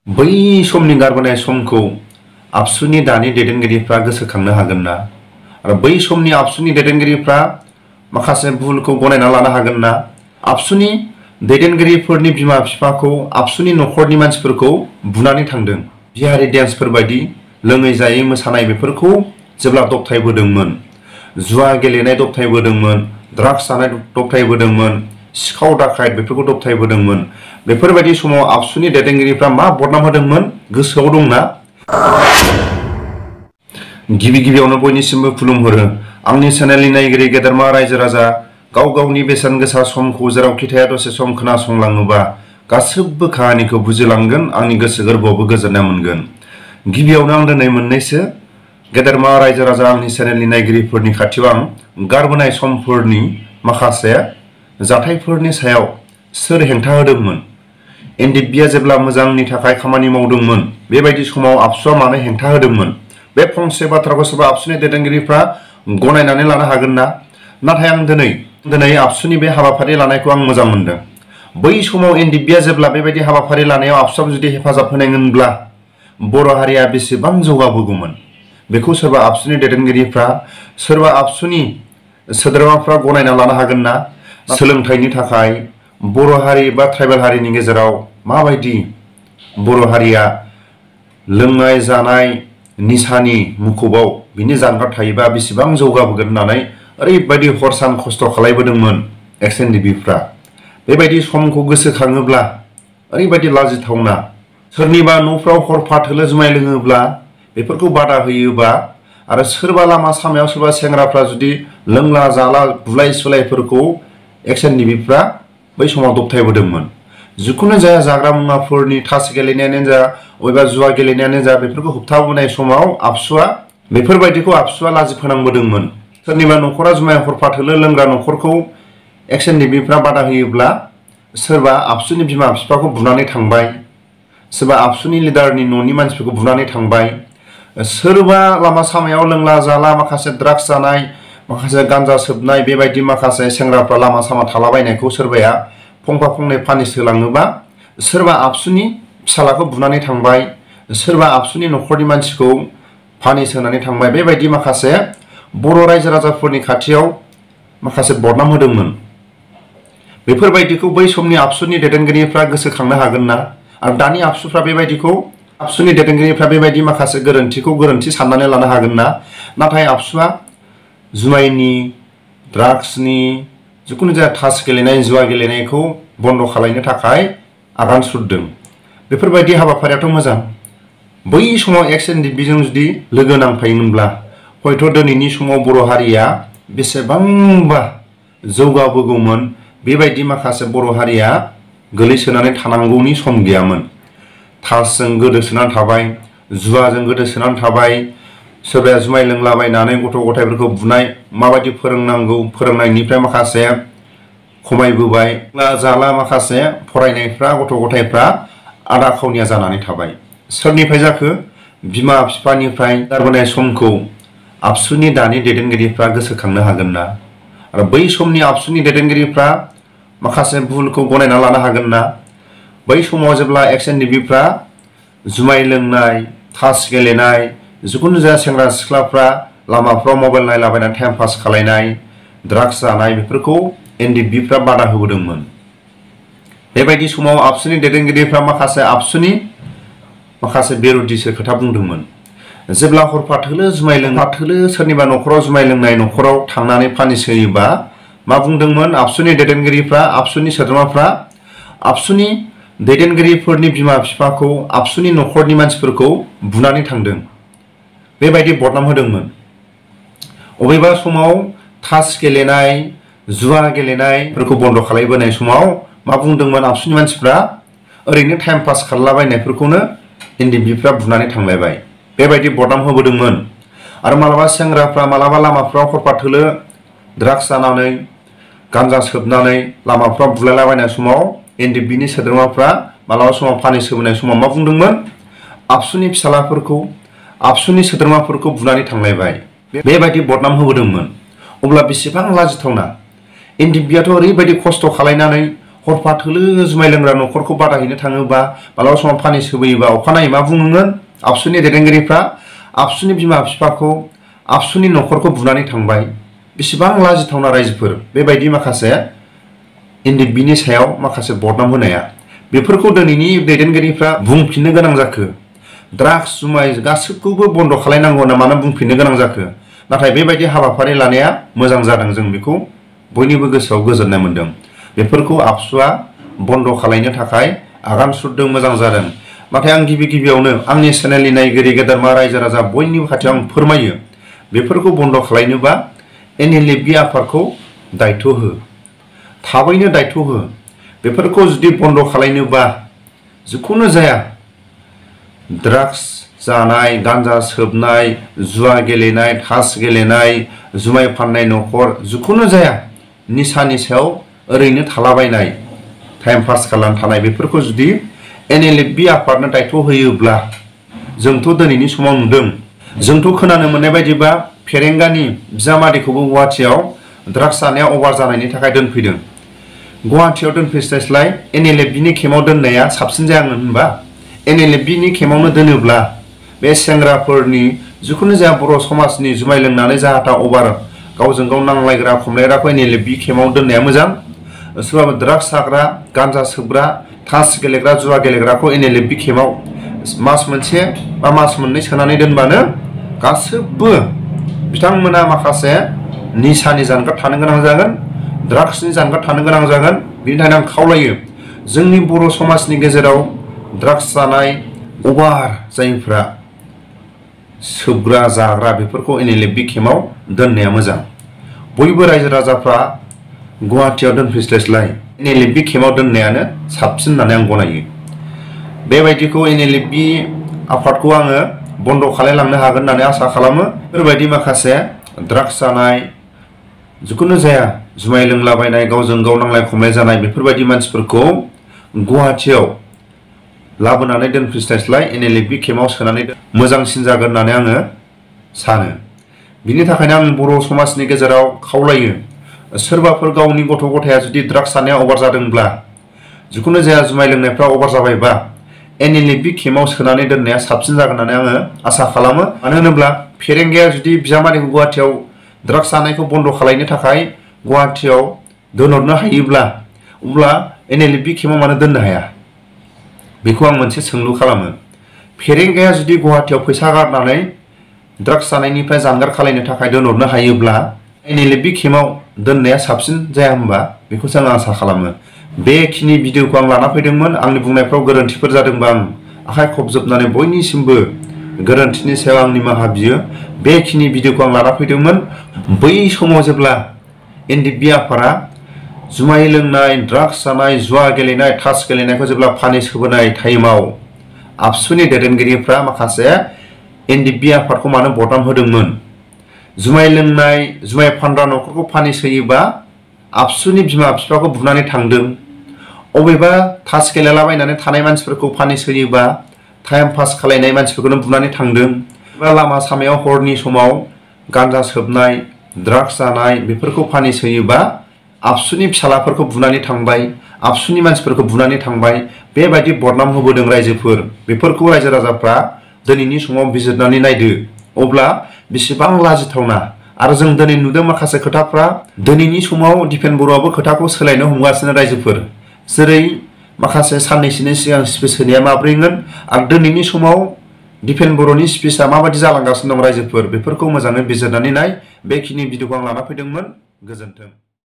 बै समनि गारबोनाय समखौ आबसुनि दानि दैदेनगिरिफ्रा गोसोखांनो हागोन ना? आरो बै समनि आबसुनि दैदेनगिरिफ्रा माखासे भुलखौ गनायना लानो हागोन ना? आबसुनि दैदेनगिरिफोरनि बिमा बिफाखौ आबसुनि नखरनि मानसिफोरखौ बुनानै थांदों। बिहारि डेन्सफोर बायदि लोङै जायै मोसानाय बेफोरखौ जेब्ला दबथायबोदोंमोन, जुवा गेलेनाय दबथायबोदोंमोन, ड्राग्स जानाय दबथायबोदोंमोन, सिखाव दाखायत बेफोरखौ दबथायबोदोंमोन, बेफोरबायदि समाव आबसुनि दैदेनगिरिफ्रा मा बदनाम होदोंमोन गोसोआव दंना? गिबियावनो बयनिसिमबो खुलुमहरो आंनि चेनेलनि नायगिरि गेदेरमा रायजो राजा। गावनि बेसेन गोसा समखौ जेरावखि थाया दसे सम खोनासंलाङोबा गासिबो खाहानिखौ बुजिलांगोन, आंनि गोसो गोरबोआवबो गोजोननाय मोनगोन। गिबियावनो आं दिनै मोननैसो गेदेरमा रायजो राजा आंनि चेनेलनि नायगिरिफोरनि खाथियाव आं गारबोनाय समफोरनि माखासे जाथायफोरनि सायाव सोर हेंथा होदोंमोन, एनडिएफबिआ जेब्ला मोजांनि थाखाय खामानि मावदोंमोन बेबायदि समाव आबसुआ मानो हेंथा होदोंमोन, बे फंसे बाथ्राखौ सोरबा आबसुनि दैदेनगिरिफ्रा गनायनानै लानो हागोन ना? नाथाय आं दिनै आबसुनि बे हाबाफारि लानायखौ आं मोजां मोनदों। बै समाव एनडिएफबिआ जेब्ला बेबायदि हाबाफारि लानायाव आबसुआ जुदि हेफाजाब होनायमोनब्ला बर' हारिया बेसेबां जौगाबोगौमोन, बेखौ सोरबा आबसुनि दैदेनगिरिफ्रा, सोरबा आबसुनि सोद्रोमाफ्रा गनायना लानो हागोन ना? सोलोंथाइनि थाखाय बर' हारि बा ट्राइबेल हारिनि गेजेराव माबायदि बर' हारिया लोंनाय जानाय निसानि मुखुबाव बिनि जानगार थायोबा बेसेबां जौगाबोगोन होननानै ओरैबायदि हर सान खस्थ' खालायबोदोंमोन एक्स एनडिएफबिफ्रा। बेबायदि समखौ गोसोखाङोब्ला ओरैबायदि लाजिथावना। सोरनिबा न'फ्राव हरफा थोलो जुमाय लोङोब्ला बेफोरखौ बादा होयोबा, आरो सोरबा लामा सामायाव सोरबा सेंग्राफ्रा जुदि लोंला जाला बुलाय सुलायफोरखौ एक्स एनडिएफबिफ्रा बै समाव दबथायबोदोंमोन। जिखुनु जाया जाग्रा मुवाफोरनि थास गेलेनायानो जा बबेबा जुवा गेलेनायानो जा बेफोरखौ होबथाबोनाय समाव बेफोरबायदिखौ आबसुआ लाजि फोनांबोदोंमोन। सोरनिबा न'खरा जुमाय हरफा थोलो लोंग्रा न'खरखौ एक्स एनडिएफबिफ्रा बादा होयोब्ला सोरबा आबसुनि बिमा बिफाखौ बुनानै थांबाय, सोरबा आबसुनि लिडारनि न'नि मानसिफोरखौ बुनानै थांबाय, सोरबा लामा सामायाव लोंला जाला माखासे ड्राग्स जानाय, माखासे गान्जा सोबनाय बेबायदि माखासे सेंग्राफ्रा लामा सामा थालाबायनायखौ सोरबाया फंफा फंनै पानिस होलाङोबा सोरबा आबसुनि फिसालाखौ बुनानै थांबाय, सोरबा आबसुनि न'खरनि मानसिखौ पानिस होनानै थांबाय। बेबायदि माखासे बर' रायजो राजाफोरनि खाथियाव माखासे बदनाम होदोंमोन। बेफोरबायदिखौ बै समनि आबसुनि दैदेनगिरिफ्रा गोसोखांनो हागोन ना? आरो दानि आबसुनि दैदेनगिरिफ्रा बेबायदि माखासे गोरोन्थि साननानै लानो हागोन ना? नाथाय आबसुआ जुमायनि, ड्राग्सनि, जिखुनु जाया थास गेलेनाय जुवा गेलेनायखौ बन्द' खालामनो थाखाय आगान सुरदों। बेफोरबायदि हाबाफारियाथ' मोजां। बै समाव एक्स एनडिएफबिजों जुदि लोगो नांफायोमोनब्ला हयथ' दिनैनि समाव बर' हारिया बेसेबांबा जौगाबोगौमोन, बेबायदि माखासे बर' हारिया गोलैसोनानै थानांगौनि सम गैयामोन। थासजों गोदोसोनानै थाबाय, जुवाजों गोदोसोनानै थाबाय, सोरबाया जुमाय लोंलाबायनानै गथ' गथायफोरखौ बुनाय, माबायदि फोरोंनांगौ फोरोंनायनिफ्राय माखासे खमायबोबाय, जाला माखासे फरायनायफ्रा गथ' गथायफ्रा आदा खावनिया जानानै थाबाय। सोरनिफ्राय जाखो? बिमा बिफानिफ्राय गारबोनाय समखौ आबसुनि दानि दैदेनगिरिफ्रा गोसोखांनो हागोन ना? आरो बै समनि आबसुनि दैदेनगिरिफ्रा माखासे भुलखौ गनायना लानो हागोन ना? बै समाव जेब्ला एक्स एनडिएफबिफ्रा जुमाय लोंनाय, थास गेलेनाय, जिखुनु जाया सेंग्रा सिख्लाफ्रा लामाफ्राव मबाइल नायलाबायनानै टाइम पास खालायनाय, ड्राग्स जानाय बेफोरखौ एनडिएफबिफ्रा बादा होबोदोंमोन। बेबायदि समाव आबसुनि दैदेनगिरिफ्रा माखासे बेरुदिसो खोथा बुंदोंमोन। जेब्ला हरफा थोलो सोरनिबा न'खराव जुमाय लोंनाय न'खराव थांनानै पानिस होयोबा मा बुंदोंमोन आबसुनि दैदेनगिरिफ्रा, आबसुनि सोद्रोमाफ्रा? आबसुनि दैदेनगिरिफोरनि बिमा बिफाखौ आबसुनि न'खरनि मानसिफोरखौ बुनानै थांदों, बेबायदि बदनाम होदोंमोन। अबेबा समाव थास गेलेनाय, जुवा गेलेनायफोरखौ बन्द' खालामबोनाय समाव मा बुंदोंमोन आबसुनि मानसिफ्रा? ओरैनो टाइम पास खालामलाबायनायफोरखौनो एनडिएफबिफ्रा बुनानै थांलायबाय, बेबायदि बदनाम होबोदोंमोन। आरो मालाबा सेंग्राफ्रा मालाबा लामाफ्राव हरफा थोलो ड्राग्स जानानै गान्जा सोबनानै लामाफ्राव बुलायलाबायनाय समाव एनडिएफबिनि सोद्रोमाफ्रा मालाबा समाव पानिस होबोनाय समाव मा बुंदोंमोन? आबसुनि फिसालाफोरखौ, आबसुनि सोद्रोमाफोरखौ बुनानै थांलायबाय, बेबायदि बदनाम होबोदोंमन। अब्ला बेसेबां लाजिथावना। एनडिएफबिआथ' ओरैबायदि खस्थ' खालायनानै हरफा थोलो जुमाय लोंग्रा न'खरखौ बादा हैनो थाङोबा मालाबा समाव पानिस होबोयोबा अखानायै मा बुङोमोन आबसुनि दैदेनगिरिफ्रा आबसुनि बिमा बिफाखौ आबसुनि न'खरखौ बुनानै थांबाय। बेसेबां लाजिथावना रायजोफोर बेबायदि माखासे एनडिएफबिनि सायाव माखासे बदनाम होनाया बेफोरखौ दिनैनि दैदेनगिरिफ्रा बुंफिननो गोनां जाखो। ड्राग्स जुमाय गासैखौबो बन्द खालायनांगौ ना मानो बुंफिननो गोनां जाखो। नाथाय बेबायदि हाबाफारि लानाया मोजां जादों, जों बेखौ बयनिबो गोसोआव गोजोननाय मोनदों। बेफोरखौ आबसुआ बन्द खालायनो थाखाय आगान सुरदों, मोजां जादों। नाथाय आं गिबियावनो आंनि चेनेलनि नायगिरि गेदेरमा रायजो राजा बयनिबो खाथियाव आं फोरमायो, बेफोरखौ बन्द खालायनोबा NDFB आफादखौ दायथ' हो, थाबैनो दायथ' हो। बेफोरखौ जुदि बन्द खालायनोबा जिखुनु जाया ड्राग्स जानाय, गान्जा सोबनाय, जुवा गेलेनाय, ताश गेलेनाय, जुमाय फाननाय न'खर जिखुनु जाया निसानि सायाव ओरैनो थालाबायनाय, टाइम पास खालामनानै थानाय बेफोरखौ जुदि NDFB आफादनो दायथ' होयोब्ला जोंथ' दिनैनि समाव नुदों, जोंथ' खोनानो मोननाय बायदिबा फेरेंगानि बिजामादैखौबो गुवाहाटियाव ड्राग्स जानाया अभार जानायनि थाखाय दोनफैदों। गुवाहाटियाव दोनफैस्लायस्लाय NDFBनि केम्पआव दोननाया साबसिन जायामोन होनबा? NDFBनि केम्पआवनो दोनोब्ला बे सेंग्राफोरनि जिखुनु जाया बर' समाजनि जुमाय लोंनानै जाहाथा अभार गावजों गाव नांलायग्रा खमलायग्राखौ NDFB केम्पआव दोननाया मोजां। सोरबा ड्राग्स जाग्रा, गान्जा सोबग्रा, ताश गेलेग्रा, जुवा गेलेग्राखौ NDFB केम्पआव मास मोनसे बा मास मोननै सोनानै दोनबानो गासैबो बिथांमोना माखासे निसानि जानगार थानो गोनां जागोन, ड्राग्सनि जानगार थानो गोनां जागोन। बेनि थाखाय आं खावलायो जोंनि बर' समाजनि गेजेराव ड्राग्स जानाय अभार जायफ्रा सोबग्रा जाग्रा बेफोरखौ NDFB केम्पआव दोननाया मोजां। बयबो रायजो राजाफ्रा गुवाहाटियाव दोनफैस्लायस्लाय NDFB केम्पआव दोननायानो साबसिन होननानै आं गनायो। बेबायदिखौ NDFB आफादखौ आङो बन्द खालायलांनो हागोन होननानै आसा खालामो। बेफोरबायदि माखासे ड्राग्स जानाय, जिखुनु जाया जुमाय लोंलाबायनाय, गावजों गाव नांलाय खमलाय जानाय बेफोरबायदि मानसिफोरखौ गुवाहाटियाव लाबोनानै दोनफैस्लायस्लाय NDFB केम्पआव सोनानै मोजांसिन जागोन होननानै आङो सानो। बिनि थाखायनो आं बर' समाजनि गेजेराव खावलायो, सोरबाफोर गावनि गथ' गथाया जुदि ड्राग्स जानाया अभार जादोंब्ला, जिखुनु जाया जुमाय लोंनायफ्रा अभार जाबायबा NDFB केम्पआव सोनानै दोननाया साबसिन जागोन होननानै आङो आसा खालामो। मानो होनोब्ला फेरेंगाया जुदि बिजामादैखौ गुवाहाटियाव ड्राग्स जानायखौ बन्द खालायनो थाखाय गुवाहाटियाव दोनहरनो हायोब्ला अब्ला NDFB केम्पआव मानो दोननो हाया? बेखौ आं मोनसे सोंलु खालामो। फेरेंगाया जुदि गुवाहाटियाव फैसा गारनानै ड्राग्स जानायनिफ्राय जानगार खालायनो थाखाय दोनहरनो हायोब्ला NDFB केम्पआव दोननाया साबसिन जाया होनबा? बेखौसो आं आसा खालामो। बेखिनि भिडिअखौ आं लाना फैदोंमोन। आंनि बुंनायफ्राव गोरोन्थिफोर जादोंबा आं आखाइ खबजोबनानै बयनिसिमबो गोरोन्थिनि सायाव आं निमाहा बियो। बेखिनि भिडिअखौ आं लाना फैदोंमोन। बै समाव जेब्ला NDFB आफादा जुमाय लोंनाय, ड्राग्स जानाय, जुवा गेलेनाय, ताश गेलेनायखौ जेब्ला पानिस होबोनाय टाइमाव आबसुनि दैदेनगिरिफ्रा माखासे NDFB आफादखौ मानो बदनाम होदोंमोन? जुमाय लोंनाय, जुमाय फानग्रा न'खरखौ पानिस होयोबा आबसुनि बिमा बिफाखौ बुनानै थांदों। अबेबा ताश गेलेलाबायनानै थानाय मानसिफोरखौ पानिस होयोबा टाइम पास खालायनाय मानसिफोरखौनो बुनानै थांदों। लामा सामायाव हरनि समाव गान्जा सोबनाय, ड्राग्स जानाय बेफोरखौ पानिस होयोबा आबसुनि फिसालाफोरखौ बुनानै थांबाय, आबसुनि मानसिफोरखौ बुनानै थांबाय। बेबायदि बदनाम होबोदों रायजोफोर। बेफोरखौ रायजो राजाफ्रा दिनैनि समाव बिजिरनानै नायदो, अब्ला बेसेबां लाजिथावना। आरो जों दिनै नुदों माखासे खोथाफ्रा दिनैनि समाव दिपेन बर'आबो खोथाखौ सोलायनो हमगासिनो रायजोफोर। जेरै माखासे साननैसोनि सिगां स्पिच होनाया माब्रैमोन आरो दिनैनि समाव दिपेन बर'नि स्पिचआ माबायदि जालांगासिनो दं रायजोफोर, बेफोरखौ मोजाङै बिजिरनानै नाय। बेखिनि भिडिअखौ आं लाना फैदोंमोन। गोजोन्थों।